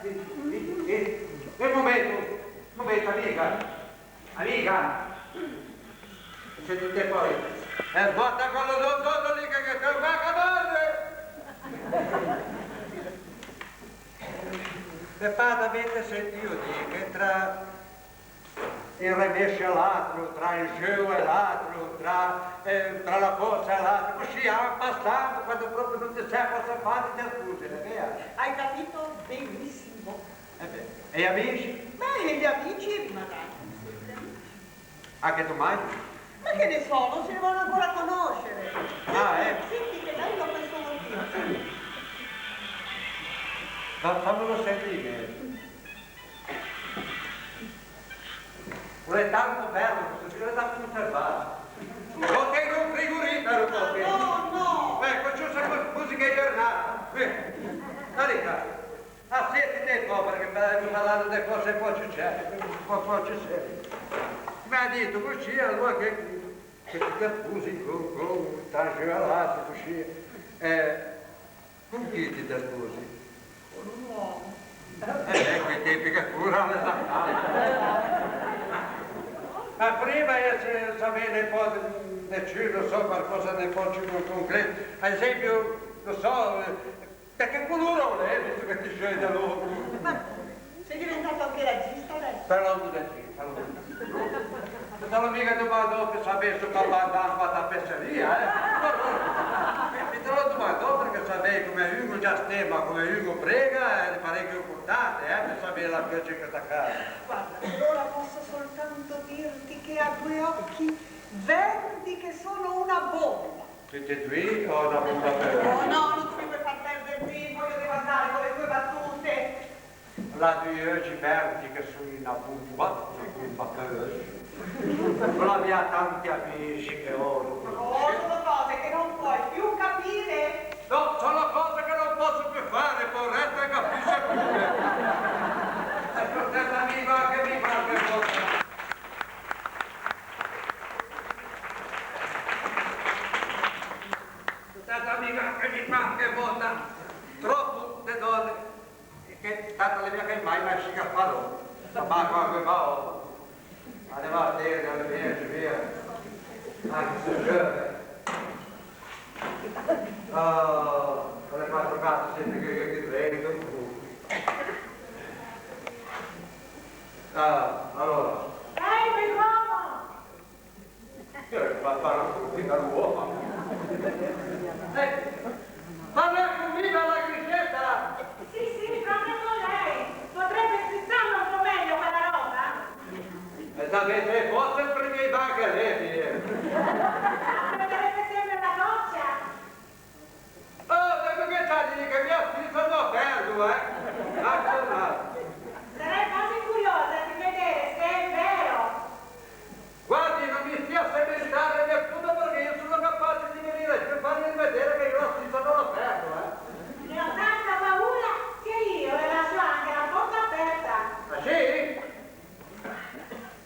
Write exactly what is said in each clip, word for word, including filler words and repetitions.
Eh, eh, un momento, un momento, amica. Amica. Sentite poi. Eh, sguarda quello do-, do-, do lì che, che, che va a cadere. Pe fâ da mente, sentio dî che tra un remescio e l'atro, tra un jeu e l'atro, tra, eh, tra na cösa e l'atra, cuscì, a-, passando, quando proprio no te sè cösa fâ, ti te scusi, l'é vea? Hai capito benissimo. Eh beh, e i amici? Beh, gli amici rimarranno sempre amici. Anche domani? Ma che ne so, non si devono ancora conoscere. Ah, eh. Senti, senti che bello questo vestito, senti. Fa-, fammelo sentire. O l'é tanto bello questo, o l'é da conservâ. Lo tengo in frigorifero, proprio. No, no. Ecco, c'è questa musica invernale. Eh, dai, dai. Ah, sentite un pö, perché me, me parlano de cöse un pö ciucere, un pö, un pö ciucere. Me à dito cuscì, alora che, che ti te sposi con, con sta giualata cuscì, eh, con chi ti te sposi? Con un uomo. Eh, eh, quei tempi che furan, l'esatto. Ma prima, eh, se, savei un pö de, de ciù, no so, qualcosa de un pö ciù concreto. Ad esempio, no so, eh, De che colore o l'é, visto che ti sei de loro? Ma sei diventato anche razzista adesso? Però no l'é, però no l'é. No te l'ò miga domandou pe savê se o papà o l'à fato a pezzeria, eh? No, no. Mi te l'ò domandou perché savei come un o giastema, come un o prega, eh, l'é parechio importante, eh, pe savê la piace in questa casa. Guarda, per ora posso soltanto dirti che ha due occhi verdi che sono una bomba. Tutti e due o na bomba pe un? Oh, no, non ti me puoi far perdere tempo, io devo andare con le tue battute. L'à doi euci verdi che son na bomba, na bomba pe euci. O l'à via tanti amici che o... Oh, sono cose che non puoi più capire. No, sono cose che non posso più fare, poveretta, capisce pure. Ascoltate, amico, anche mi qualche volta. Tanta amica che mi fa che vota troppo de done, che tanta le mie che mai, mai si farò, ma qua che va, oh. Allez, va, te, allez, via, via. Anche se giove. Ah, alle quattro case sempre che, che, che credo. Ah, allora. Ehi, bell'uomo! Eh, ma parla con mi, bell'uomo. Eh, parla con mi, bella Grisetta! Sì, sì, proprio con lei. Potrebbe strizzarla un po' meglio quella roba? E sapete, forse il primo banco è lei, eh. Ah, perché sempre la goccia? Oh, da dove sai che mia figlia non perdo, eh? Ecco là. Sarei quasi curiosa di vedere se è vero. Guardi, non mi stia a sementare nessuno perché io sono capace di venire qui e fargli vedere che io la stizza non la perdo, eh? Ne ho tanta paura che io le lascio anche la porta aperta. Ah, sì?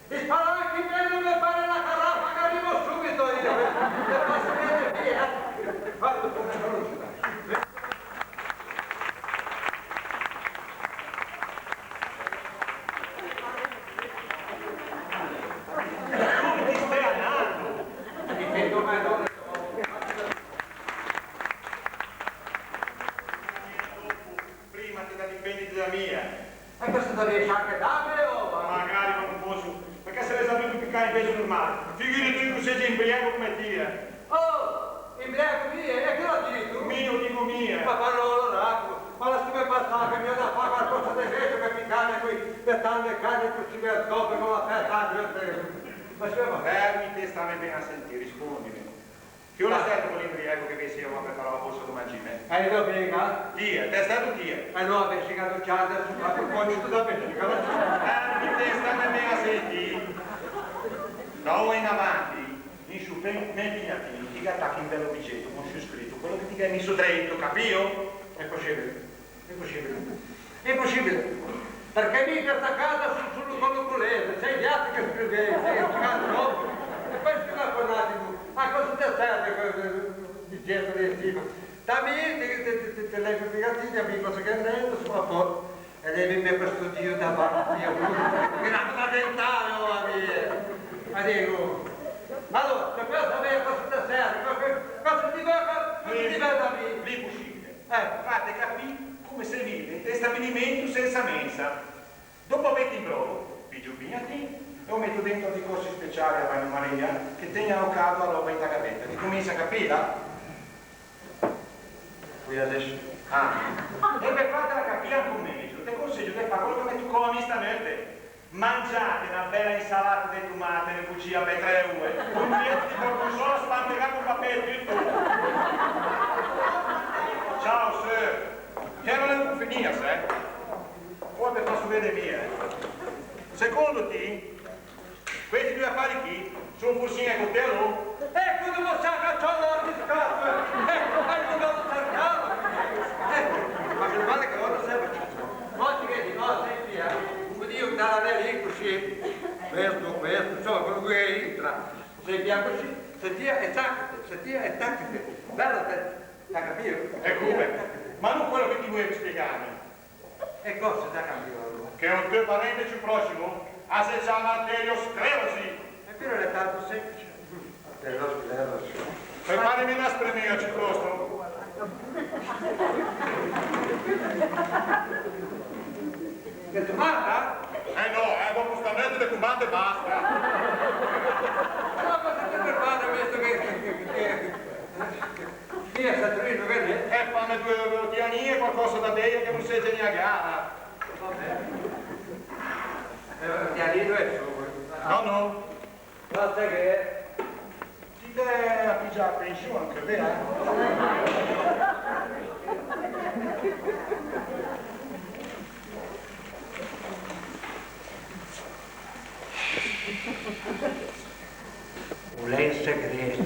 Disparate, che non mi pare la caraffa che arrivo subito io. E passa via, via. Guarda come sono uscito. Prima te dà dipendite da mi, eh. E questo te riesce anche da me, oh, ma... Magari no posso, perché se l'é sapuo piccâ in peso normale. Figurite ti che o sò imbriago come ti, eh. Oh, imbriago mi, e chi l'à dito? Mi, o digo mi, eh. Ma parola, Racco, ma lassime passâ che mi ò da fâ qualcosa de mejo che piccâme qui, de tante case cusì, per dopo, con la festa, eh. Ma se va. Fermite, stame ben a sentî, rispondime. Chi o l'é stæto quello imbriago che v'é insegnou a preparâ a borsa do mangime? Eh, no, vega. Ti, eh, t'é stæto ti, eh? Eh, no, vegni che no ciante, ma tu poi tutto da vegni che... Eh, mi te stame ben a sentî. Da ora in avanti, in sciù pe-, me impegnatino, ti ghe tachi un bel bigeto con sciù scrito quello che ti gh'é miso drento, capio? È possibile. Impossibile. Impossibile. Perché mi in questa casa son solo con l'oculese, sei viatri che scrivete, sei scrivete troppo. E poi scrivete un attimo, a cosa ti serve quel biglietto di estivo? Dammi, ti, ti, ti, ti leggo spiegazioni, amico, se che ne so, ma poi Levime questo dio da parte, che la sta diventando, mamma mia. Ma dico, ma allora, se questo me cosa ti serve? Cosa, cosa ti vuoi, cosa ti vuoi da me? L'impossibile. Eh. Fate capì come se vive inte stabilimento sensa mensa. Dopo avete in brolo, pigio via ti e o meto dentro di corsi speciali a bagnomaria, che tegna o cado a roba inte gaveta. Ti comensi a capila? Quindi adesso. Ah. E pe fâtela capî ancon megio, te conseggio de fâ quello che me toccò a mi stanotte. Mangiate na bella insalata de tomate, bucciâ pe trê ore, un fileto di gorgonzola spantregâ col papê, tutto. Ciao, sir. Che no l'é ancon finio, sè? Ora te fasso vede mi, eh. Secondo ti, Questi due affari chi son forsin e cotelo? Ecco dove s'ha cacciato l'artiscato! Ecco, ecco dove cercavo! Ecco, ma che male che ora serve. Oggi che di cosa sei via? Oddio, dalla lì così. Questo, questo, insomma, quello che entra. Sei via così, se tira e tacchete, se tira e tacchete. Bella te, t'hai capito? Ecco, beh, ma no quello che ti volevi spiegarmi. E cöse da cambiâlo? Che o teu parente ciù prossimo a se ciama arteriosclerosi. E però l'é tanto semplice. Arteriosclerosi. Preparime na spremea, ciutòsto. Che tomata? Eh no, eh, dopo sta notte de tomate basta. Ma cosa te prepara questo che, che, che, che... Via, Saturino, che l'é? Eh, fame due, due tianine e qualcosa da beie che no seje gnà gara. Va ben. Eh, tianine e sugo. No, no. Basta che... Ti te à pigiâ a pension anche, vero? O l'é un segreto.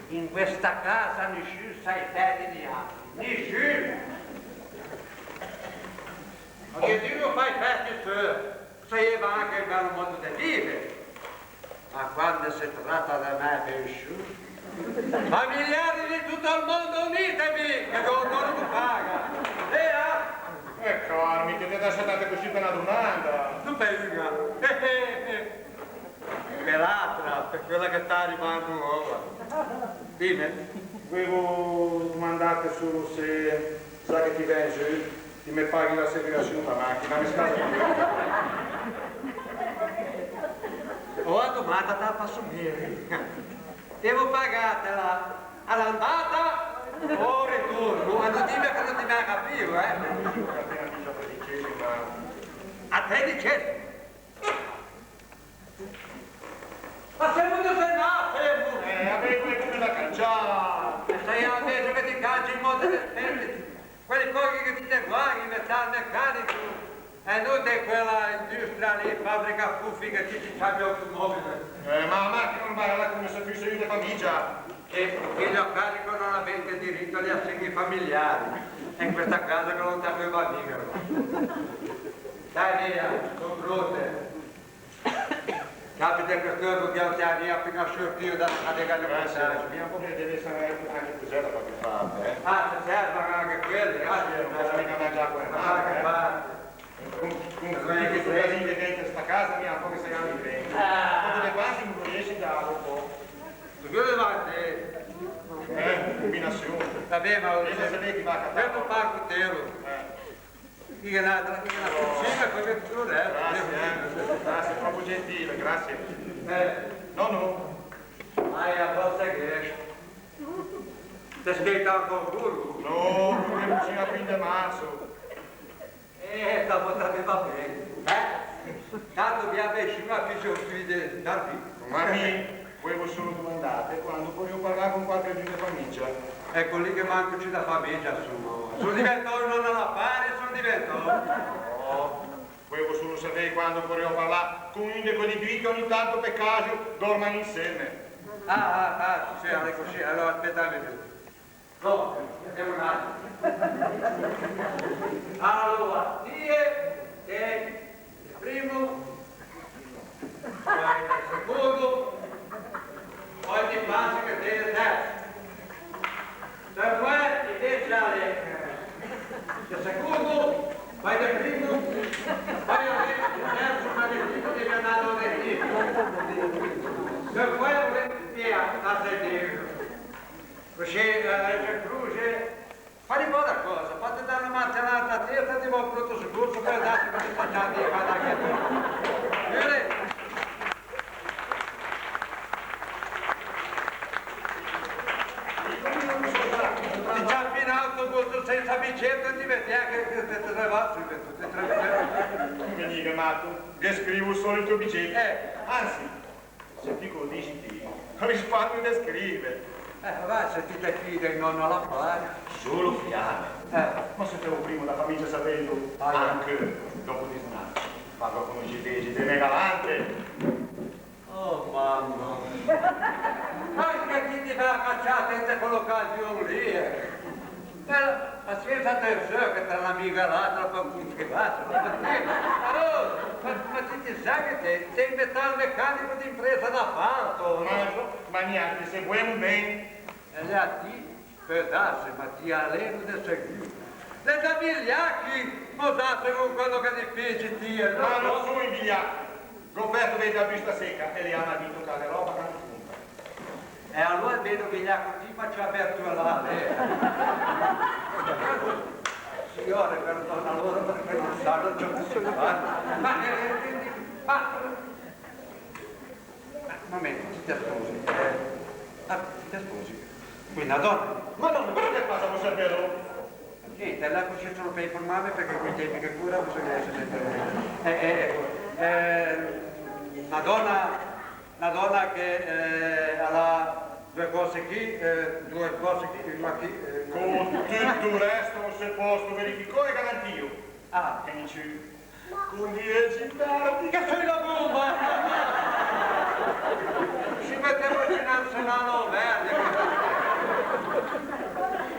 In questa casa nisciun sa i fæti di atri. Nisciun! Ma che Dio fa i fæti seu, o saieiva anche un bel modo de vive. Ma quande se trata de mæ pension, familiari di tutto il mondo, unitemi, che gh'ò ancora da pagâ. Eh, ah! Eh, calmite, te dà sciatate così pe na domanda. No pe uña. Eh, eh, eh. Pe l'atra, pe quella che sta arrivando ora. Dime. Volevo domandarte solo se, za che ti vegni zu, ti me paghi l'assicurazione da machina, me scatta. Oh, a domanda te â fasso mi. Devo pagâtela a l'andata o o ritorno? E no dime che no ti me â capio, eh? A tredicesima. A tredicesima? Ma semo desenâ, semo! Eh, vabbè, poi come da canciâ? E saià invece che ti canci in modo de spenditi. Quelli pochi che ti te guadagni, metalmeccanico, e no de quella industria lì, fabbrica fuffi che ti ti ciami automobile. Eh, ma a machina no va là come se fuse un de famiggia. E figlio a carico non avete diritto agli assegni familiari. E in questa casa che non t'arriva mica. Dai via, son pronte. Capite, quest'uomo che non ti arriva appena sortito da, da, da... Grazie, grazie. Mi un po' che deve essere anche cos'è da qualche parte, eh. Ah, se servono anche quelli, ah, sì, non posso mica mangiare con le mani, eh. Con, con, con tutti i casini che dentro sta casa, mi un po' che sei anche dentro. Ah. Un po' di quasi non riesci da un po'. Tu chiudi davanti. Eh, combinazione. Vabbè, ma... Adesso se vede chi va a catare. Questo fa il coltello. Eh. Chi che l'à, chi che l'à cucina, poi che tu, eh. Grazie, eh. Grazie, troppo gentile, grazie. Eh. No, no. Ah, e a vòsta che... Te scherzi ancora un poco? No, perché non c'è la fin de marzo. Eh, sta volta me va ben. Eh? Tanto mi avvicino a chi sono qui de, da lì. Ma mi Volevo solo domandâte quando porriò parlâ con qualchedun de famiggia. Eco lì che manco ciù da famiggia, insomma. Son diventât un òmo da fare, son diventât. No, volevo solo savê quando porriò parlâ con un de quelli dui che ogni tanto pe caso dorman inseme. Ah, ah, ah, sì, sì, l'é così. Alora, aspetame un minuto. No, vediamo un attimo. Allora, ti, eh, il primo, poi il secondo, poi ti pensi che te il terzo. Samuel invece l'é, Secondo, vai de primo, vai a re-, terzo, vai de primo, devi andare a re-, e poi a re-, via, a sedere. Così, eh, le croce, fate un po' da cosa, fate dare una martellata a testa, ti va un pronto soccorso per darsi per sta già di guardare che tu. Vede? Ti ciampi in autobus senza bicicletta, ti vedi anche che te, te, te levassi, tutte e tre biciclette. No me diga, Marco, che scrivo solo il tuo biglietto. Eh. Anzi, se ti col dixi ti, risparmio de scrive. Eh, va, se ti te fide, no, no la fa. Solo fiame. Eh. Ma se te o primo da famigia, sapendo, ah, anche dopo di snato, ma proprio no ci vedi, te me galante. Oh, mamma. Anche ti ti fai a cacciata inte quell'occasione lì, eh. Eh, ma senza atenzione che tra un'amica e l'altra poi un schifazzo, ma perché? Oh, ma, ma ti, ti sai che te, te sei metalmeccanico di impresa d'appalto, no? Ma, ma niente, se vogliamo bene. E lì a ti, peu darse, ma ti aleno de seguro. L'é da vigliachi, posarse con quello che ti pensi ti, eh, no? Ma no son un vigliaco. Gh'ò offerto vende a busta seca e lei a m'à dito che a l'é roba che no conta. E alora almeno vigliaco ti, ma ci à averto l'ale. Signore, perdona loro perché non sanno ciò che si fa. Ma, eh, eh, ma, ma, un momento, ti te sposi? Eh, ah, ti te sposi? Quindi, na donna? Ma no, ma cosa che passa col cervello? Niente, l'è cusì solo per informarmi, perché coi tempi che cura bisogna essere sempre, eh, eh, ecco. Eh, na donna, na donna che, eh, a l'à due cose qui, eh, due cose qui, una qui, eh, con tutto il resto, se posto verificò e garantio. Ah. Che dici? Con dieci tardi. Che sei la bomba! Si metteva in finanza un anno verde.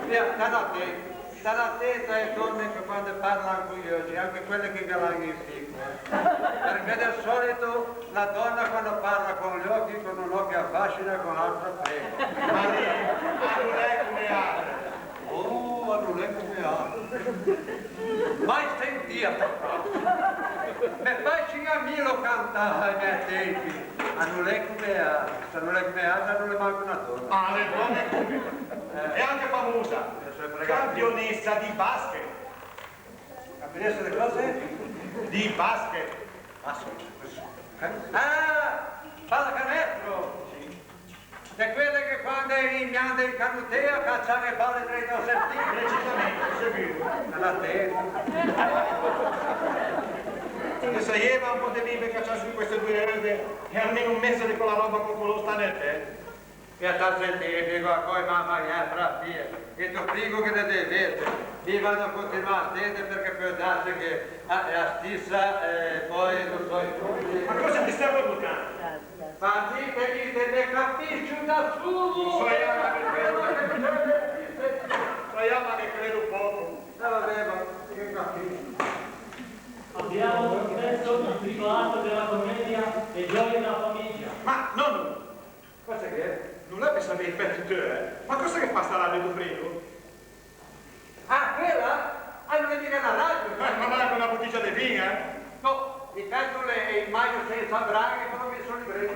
Via, state attenti, state attenti alle donne che quando parlano con gli occhi, anche quelle che ghe l'hanno in fico, eh. Perché di solito la donna quando parla con gli occhi, con un occhio affascina e con l'altro frega. Ma lì, ma non è come altre. Oh, a no l'é come altre. Mai sentio sta frase. Me facian a mi lo cantâ ai mæ tempi. A no l'é come altre, se a no l'é come altre, a no l'é manco na donna. Ah, l'é bona come. Eh. E anche famosa. Campionessa di basket. Campionessa di cosa? Di basket. Ah, sì, sì. Ah, pallacanestro! Sì. De quelle che quande i mande in canotea caccian e balle drento a sertî. Precisamente, seguo. State attenti. E saieiva un po' de ben cacciâse queste due erbe e almeno un mese de quella roba con color sta nel tè. E a tase de digo a voi, mamma, eh, fra fie, che t'o digo che te devi, mi vado a continuare a attendere perché può darsi che a, a stessa, eh, poi non so, ma cosa ti stai buttando? Ma dite, dite, ne capisco da solo. So io, ma che credo, so io, ma che credo poco. Eh, vabbè, ma che capisco. Abbiamo trasmesso il primo atto della commedia Le gioie della famiglia. Ma, nonno, cosa che è? No l'é pe savei, pe tutto, eh? Ma cosa che fa sta radio do fredo? Ah, quella? Ah, no l'é miga na radio, eh? Eh, ma manco na botigia de vin, eh? No, i pendole e i magno senza braghe, però mi son libreto.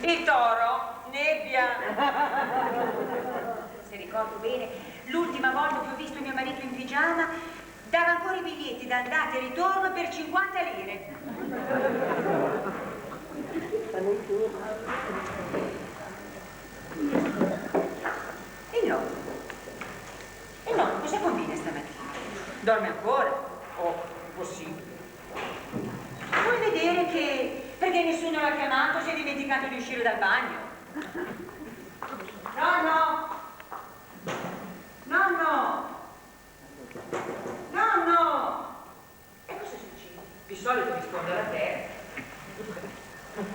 Il toro, nebbia. Se ricordo bene, l'ultima volta che ho visto mio marito in pigiama, dava ancora i biglietti d'andata e ritorno per cinquanta lire. E no? E no, cosa combina stamattina? Dorme ancora? Oh, impossibile. Vuoi vedere che, perché nessuno l'ha chiamato, si è dimenticato di uscire dal bagno? Nonno! Nonno! Nonno! E cosa succede? Di solito risponde alla terza.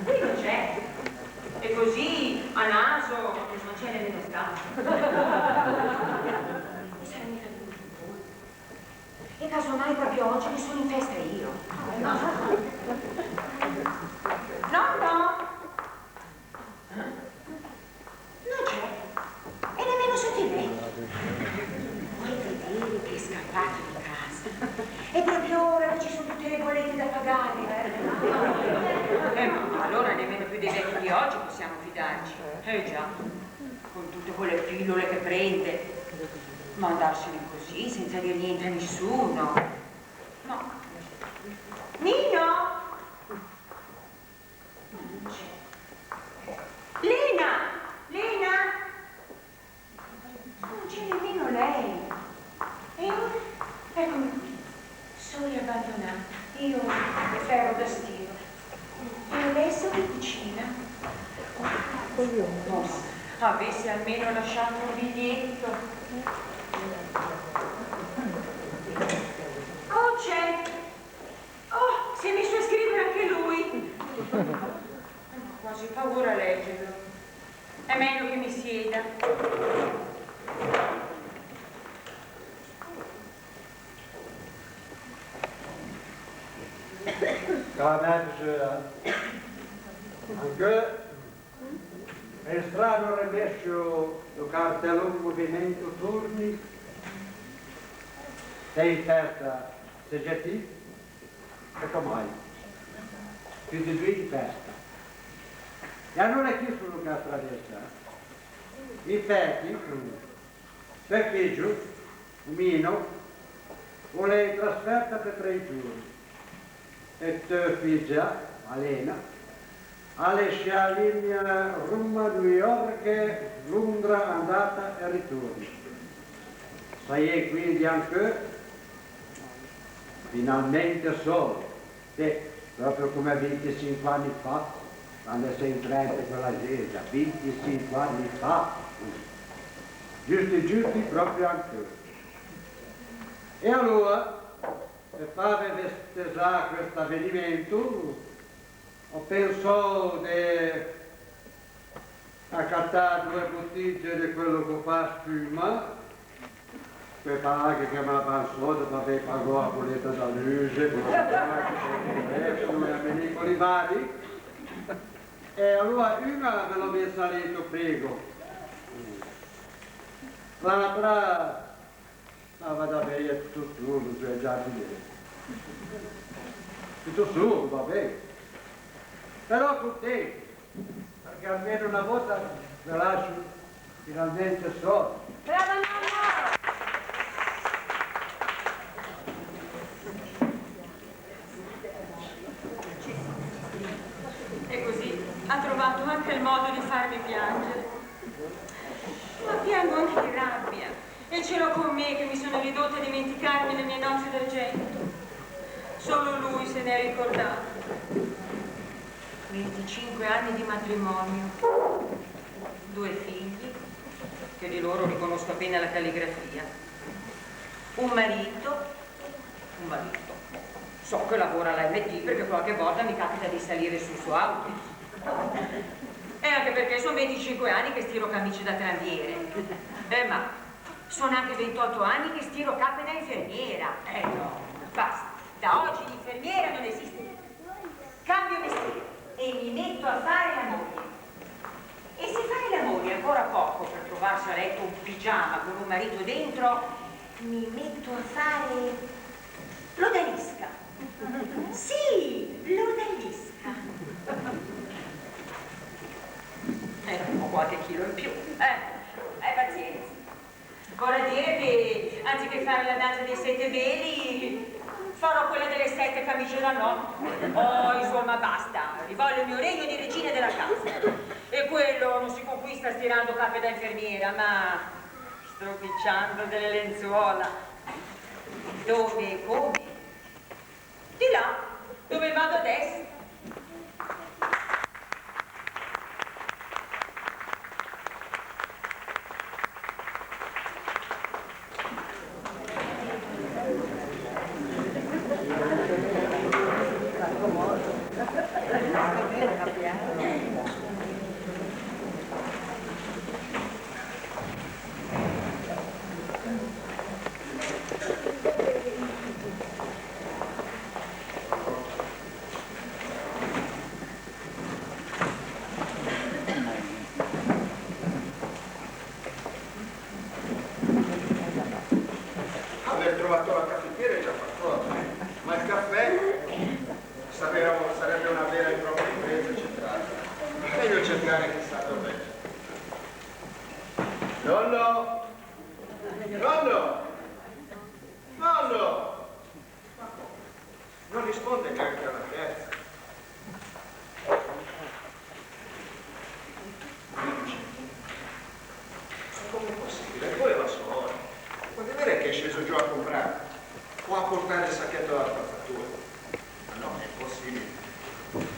Qui non c'è. E così, a naso, non c'è nemmeno stato. Non sarà mica venuto fuori. Casomai proprio oggi che sono in festa io. No, no. No c'è. E nemmeno sotto i venti. Vuoi vedere che è scappato di casa? E proprio ora che ci sono tutte le bollette da pagare. Eh, ma allora nemmeno più dei vecchi di oggi possiamo fidarci. Eh già. Con tutte quelle pillole che prende. Ma andarsene così, senza dir niente a nessuno. No. Nino! Ma non c'è. Lena! Lena! Non c'è nemmeno lei. E ora? Eccomi qui. Sola e abbandonata. Io e ferro da stiro. E adesso chi cucina? Oh, avesse almeno lasciato un biglietto. Oh, c'è. Oh, si è messo a scrivere anche lui. Ho quasi paura a leggerlo. È meglio che mi sieda. Clamè, eh. Anche pe strano remescio do cartelon movimento turni, sei in testa C G T, e come mai? Tutti e due in testa. E allora chi sono che attraversa? Infatti, Teu figgio, o Mino, o l'é in trasferta pe trê giorni. E teu figgia, a Lena, a l'é sciâ a linia Roma, New York, Londra, andata e ritorno. Saié quindi ancheu finalmente solo. Beh, proprio come vinticinque anni fa, quando sei entrato in quella chiesa, vinticinque anni fa, giusti, giusti, proprio anch'io. E allora, per farvi festeggiare questo avvenimento, ho pensato di Accattâ doe botiglie de quello che o fa spuma, quæ paaghe che me la pan sòrde, parché pagò a boleta da luxe, quello che fa, e me dico, li vadi. E alora uña me l'ò messa à leto, prego. L'atra Ma va da veie tutto solo, cioè, già ti vedo. Tutto solo, va ben. Però contento, perché almeno una volta me lascio finalmente solo. Brava mamma! E così ha trovato anche il modo di farmi piangere. Ma piango anche di rabbia. E ce l'ho con me che mi sono ridotta a dimenticarmi le mie nozze d'argento. Solo lui se n'è ricordato. Venticinque anni di matrimonio, due figli, che di loro riconosco appena la calligrafia, un marito, un marito. So che lavora all'A M T perché qualche volta mi capita di salire sul suo autobus. E anche perché son venticinque anni che stiro camicie da tranviere. Eh, ma son anche ventotto anni che stiro cape da infermiera. Eh no, basta. Da oggi l'infermiera non esiste più. Cambio mestiere e mi metto a fare la moglie. E se fare la moglie è ancora poco per trovarsi a letto un pigiama con un marito dentro, mi metto a fare l'odalisca. Sì, l'odalisca. Eh, ho qualche chilo in più. Eh, eh, pazienza. Vorrà dire che, anziché fare la danza dei sette veli, farò quella delle sette camicie da notte. Oh, insomma, basta. Rivoglio il mio regno di regina della casa. E quello non si conquista stirando cape da infermiera, ma stropicciando delle lenzuola. Dove e come? Di là, dove vado adesso. Fatto la cafetiera è già qualcosa, eh. Ma il caffè sarebbe, sarebbe una vera e propria impresa centrale. Meglio cercare chissà dov'è. Nonno! Nonno! Nonno! Ma come? Non risponde neanche alla terza. Ma com'è possibile? Eppure la so ora. Vuol dire che è sceso giù a comprare o a portare il sacchetto della spazzatura? Ma no, è impossibile.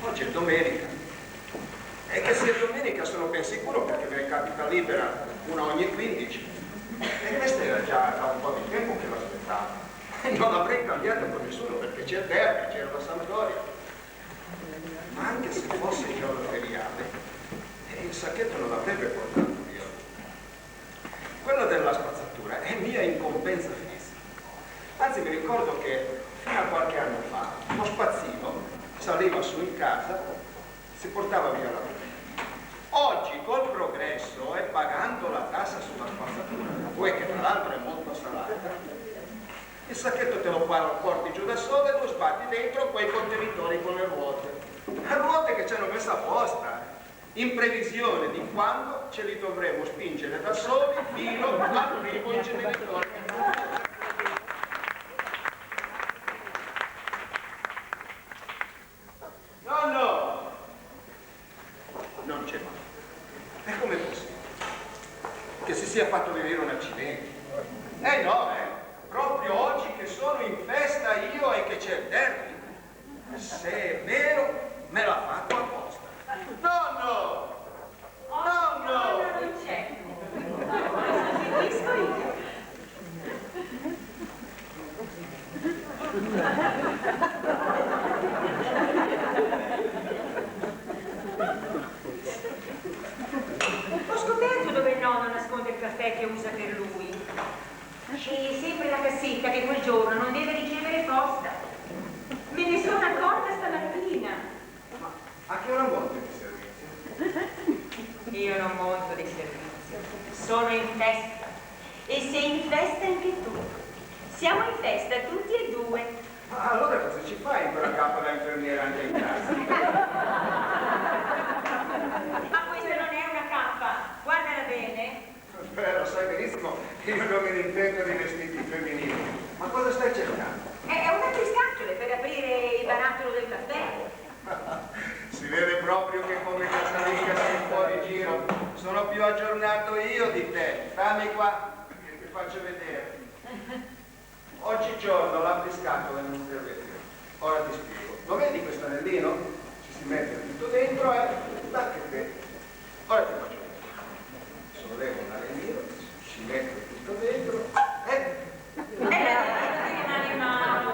Oggi è domenica. E che sia domenica sono ben sicuro perché me ne capita libera una ogni quindici. E questa era già da un po' di tempo che l'aspettavo. E non l'avrei cambiata con nessuno perché c'è il derby, c'era la Sampdoria. Ma anche se fosse giorno feriale, eh, il sacchetto non l'avrebbe portato via. Quello della spazzatura è mia incombenza fissa. Anzi, mi ricordo che fino a qualche anno fa lo spazzino saliva su in casa, si portava via la domenica. Oggi, col progresso e pagando la tassa sulla spazzatura, voi che tra l'altro è molto salata, il sacchetto te lo pa-, porti giù da solo e lo sbatti dentro quei contenitori con le ruote. Ruote che ci hanno messo apposta, eh, in previsione di quando ce li dovremo spingere da soli fino al primo inceneritore. Nonno! Non c'è mai. E com'è possibile che si sia fatto venire un accidente? Eh no, eh! Proprio oggi che sono in festa io e che c'è il derby? Se è vero, me l'ha fatto apposta. Nonno! Oh, no, no, no, non c'è. Lo sostituisco io. Ho scoperto dove il nonno nasconde il caffè che usa per lui. Sceglie sempre la cassetta che quel giorno non deve ricevere posta. Me ne sono accorta stamattina. Ma a che ora monti di servizio? Io non monto di servizio, sono in festa. E sei in festa anche tu. Siamo in festa tutti e due. Ma allora cosa ci fai in quella capa da infermiera anche in casa? Ma questa non è una capa, guardala bene. Beh, lo sai benissimo che io non mi ne intendo di vestiti femminili. Ma cosa stai cercando? È, è un apriscatole per aprire il barattolo del caffè. Si vede proprio che come casalinga sei fuori giro. Sono più aggiornato io di te. Dammi qua, che ti faccio vedere. Oggigiorno l'apriscatole non serve più. Ora ti spiego. Lo vedi questo anellino? Ci si mette tutto dentro e tac e te. Ora ti faccio vedere. Sollevo l'anellino, ci metto tutto dentro e... Eh, non è male.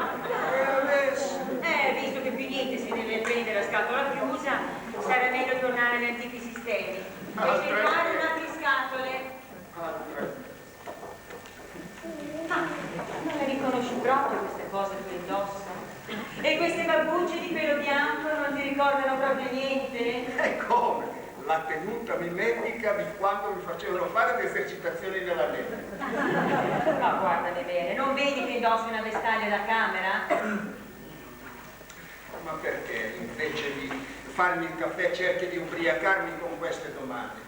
E adesso? Eh, visto che più niente si deve prendere a scatola chiusa, sarà meglio tornare agli antichi sistemi e cercare un apriscatole. Altre. Ah, non le riconosci proprio queste cose che indossa? E queste babbucce di pelo bianco non ti ricordano proprio niente? E come? La tenuta mimetica di quando mi facevano fare le esercitazioni nella neve. Ma guardami bene, non vedi che indossi una vestaglia da camera? Ma perché invece di farmi il caffè cerchi di ubriacarmi con queste domande?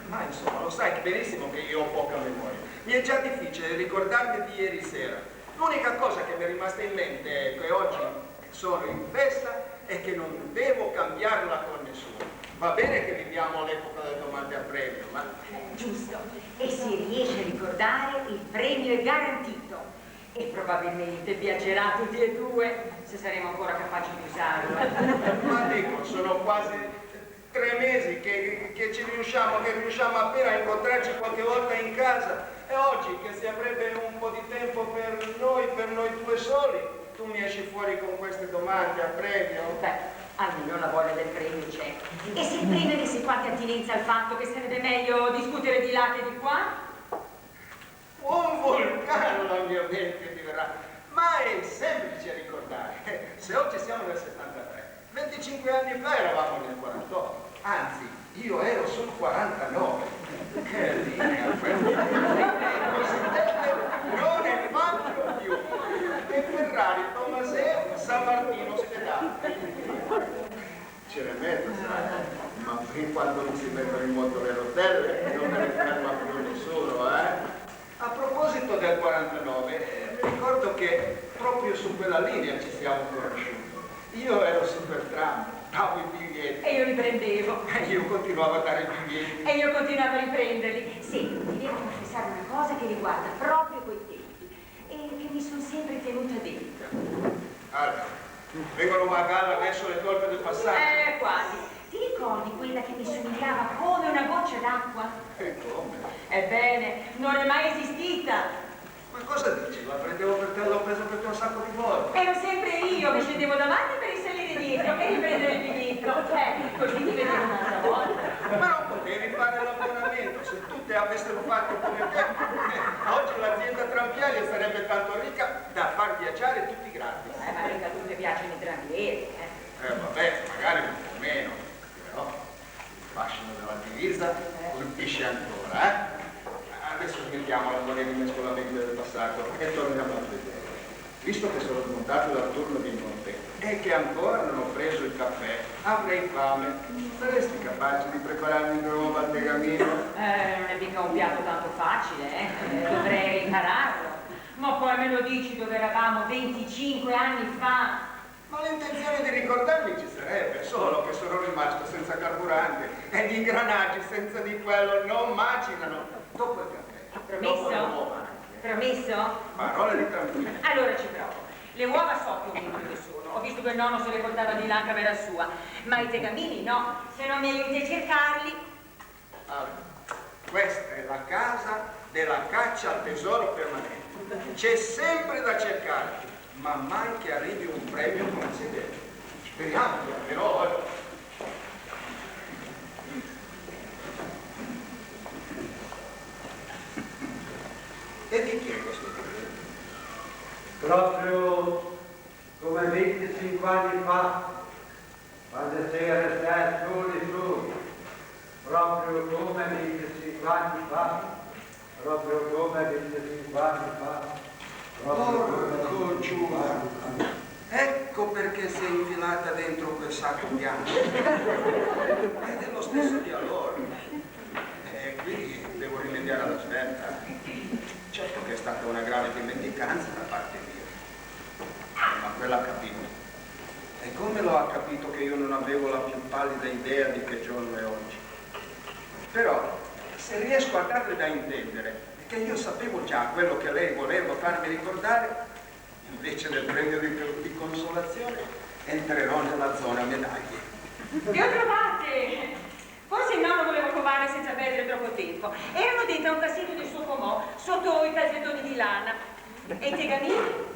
Ma insomma, lo sai benissimo che io ho poca memoria. Mi è già difficile ricordarmi di ieri sera. L'unica cosa che mi è rimasta in mente è che oggi sono in festa e che non devo cambiarla con nessuno. Va bene che viviamo all'epoca delle domande a premio, ma... Giusto, e si riesce a ricordare, il premio è garantito. E probabilmente piacerà a tutti e due, se saremo ancora capaci di usarlo. Ma dico, sono quasi tre mesi che, che ci riusciamo, che riusciamo appena a incontrarci qualche volta in casa. E oggi che si avrebbe un po' di tempo per noi, per noi due soli, tu mi esci fuori con queste domande a premio? Beh, almeno la voglia del premio c'è. E se il premio avesse qualche attinenza al fatto che sarebbe meglio discutere di là che di qua? Un vulcano la mia mente ti verrà, ma è semplice a ricordare. Se oggi siamo nel settantatré, venticinque anni fa eravamo nel quarantotto, anzi, io ero sul quarantanove. Che linea quella! Così bene non ne faccio più. Ma fin quando no se mettono in moto le rotelle, no me ne ferma più nessuno, eh? A proposito del quarantanove, eh, me ricordo che proprio su quella linea ci siamo conosciuti. Io ero su quel tram, davo i biglietti. E io li prendevo. E io continuavo a dare i biglietti. E io continuavo a riprenderli. Senti, ti devo confessare una cosa che riguarda proprio quei tempi e che mi son sempre tenuta dentro. Alma, vengono a galla adesso le colpe del passato? Eh, quasi. Ti ricordi quella che mi somigliava come una goccia d'acqua? E come? Ebbene, non è mai esistita. Ma cosa dici? La prendevo per te, l'ho presa per te un sacco di volte. Ero sempre io che scendevo davanti per risalire dietro e riprendere il biglietto. Eh, così ti vedevo un'altra volta. Ma non potevi fare l'abbonamento, se tutte avessero fatto come te, eh, oggi l'azienda Tramviaria sarebbe tanto ricca da far viaggiare tutti gratis. Eh, ma mica tutti viaggiano in tramvieri, eh. Eh, vabbè, magari un po' meno, però il fascino della divisa colpisce ancora, eh? Adesso smettiamola con il rimescolamento del passato e torniamo al presente. Visto che sono smontato dal turno di notte e che ancora non ho preso il caffè, avrei fame. Saresti capace di prepararmi un uovo al tegamino? Eh, non è mica un piatto tanto facile, eh? Eh, dovrei impararlo. Ma poi me lo dici dove eravamo venticinque anni fa? Ma l'intenzione di ricordarmi ci sarebbe, solo che sono rimasto senza carburante e gli ingranaggi senza di quello non macinano. Dopo il caffè, dopo le uova anche. Promesso? Promesso? Parola di tranquillo. Allora ci provo. Le uova so più o meno dove sono. Ho visto che il nonno se le portava di là in camera sua, ma i tegamini no. Se no mi aiuti a cercarli. Allora, questa è la casa della caccia al tesoro permanente. C'è sempre da cercare, ma mai che arrivi un premio come si deve. Speriamo che arriverà oggi. E di chi è questo biglietto? Proprio come venticinque anni fa, quande se restæ soli soli, proprio come venticinque anni fa, proprio come venticinque anni fa, proprio come venticinque anni fa. Porco Giuda! Ecco perché sei infilata dentro quel sacco bianco. È dello stesso di allora. E quindi devo rimediare alla svelta. Certo che è stata una grave dimenticanza da parte mia. Ma quella ha capito. E come lo ha capito che io non avevo la più pallida idea di che giorno è oggi? Però, se riesco a darle da intendere che io sapevo già quello che lei voleva farmi ricordare, invece del premio di, di consolazione, entrerò nella zona medaglie. Le ho trovate! Forse il nonno voleva provare senza perdere troppo tempo. Erano dentro a un cassetto del suo comò, sotto i calzettoni di lana. E i tegamini?